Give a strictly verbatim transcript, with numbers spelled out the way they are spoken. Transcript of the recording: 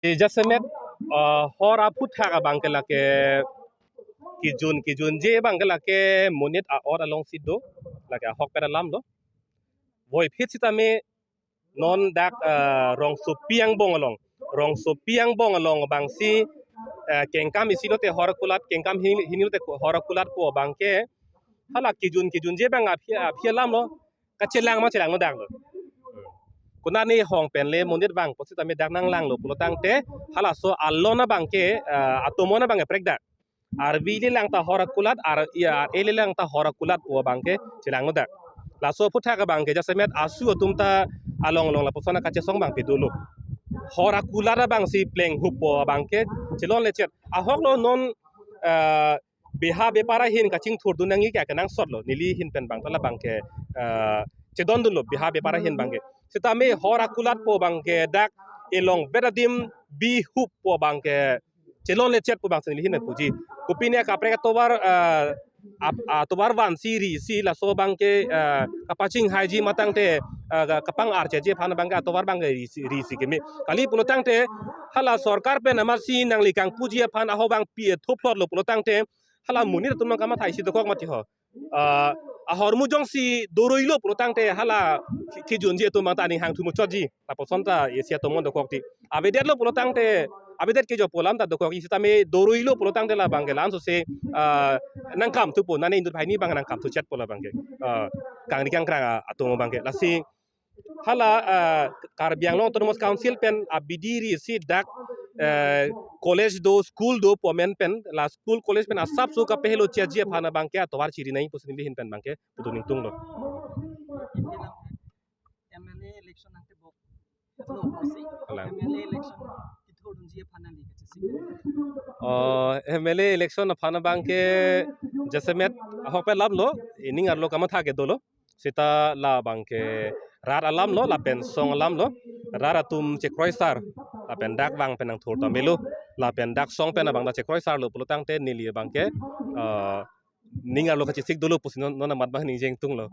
Jasemet, ah, hor aphuthak abang ke lake kejun kejunje abang ke lake monit a-ot alongsi do, lake ahokpet alam do. Voiphit sitame non dak, ah, rongsopi angbong along, rongsopi angbong along abangsi, ah, kengkam isi lote hor akulat, kengkam hini, hini lote hor akulat pu abang ke hala kejun kejunje abang aphi aphi alam lo, kachelang ma chelang no dak lo. Konat ne hong pen le monit vangpo sitame dak nanglanglo pulo tangte halaso alon abang ke, ah, atomon abang ke prekdak. Arvi le lang ta hor akulat, ar, ya, ar-e le lang ta hor akulat pu abang ke chelang no dak. Laso aphuthak abang ke jasemet asu atum ta along along lapuson kachesong abang pe dolo. Hor akulat abangsi plenghup pu abang ke chelonle chet. Ahok lo non, ah, beha bepar ahin kachingthurdun nangji ke akenangsot lo, neli ahin pen abang ta labang ke, ah, chedondunlo beha bepar ahin abang ke. Sitame hor akulat pu abang ke dak elongvet adim bihup pu abang ke chelonle chet pu abangsi neli ahin pen puji. Kopine kaprek atovar, ah, ap-, atovar vansi risi laso abang ke, ah, kapachinghaiji ma tangte, ah, ka-, kapang-archeji aphan abang ke atovar abang ke risi, risi keme. Kali pulo tangte hala sorkar pen amatsi nangli kangpuji aphan ahok abang pi-e thuphlot lo pulo tangte hala monit atum abang kamatha isi dokok mati ho. Ah, ahormu jongsi doroi lo pulo tangte hala ke-, kejunji atum abang ta aning hangthu muchotji. Lapuson ta isi atomon dokok ti. Avedet lo pulo tangte, avedet ke jo pu alam ta dokok, sitame doroi lo pulo tangte labang ke la-an sose, ah, nangkam thupo, nane inut banghini abang nangkam thuchet pu labang ke. Ah, kangni kangkrang, ah, atum abang ke. Lasi hala, ah, Karbi Anglong Autonomous Council pen abidi risi dak, eh, college do, school do pu amen pen, la school college pen asapso kapehelo chetji aphan abang ke atovar chiri nangji pusi neli ahin pen abang ke pudun ingtunglo. M L A election nangtebok lo pusi. Kalang. M L A election kethurdunji aphan nangli kachesik. Oh, M L A election aphan abang ke jasemet ahokpet alam lo, ining arlo kamatha ke dolo. Sita labang ke rat alam lo, lapen song alam lo, rat atum chekroisar, lapen dak vang pen nangthur ta melo, lapen dak song pen abang ta chekroisar lo pulo tangte neli abang ke, ah, ning arlo kachesik dolo pusi non, non amat abang ningjeng tunglo.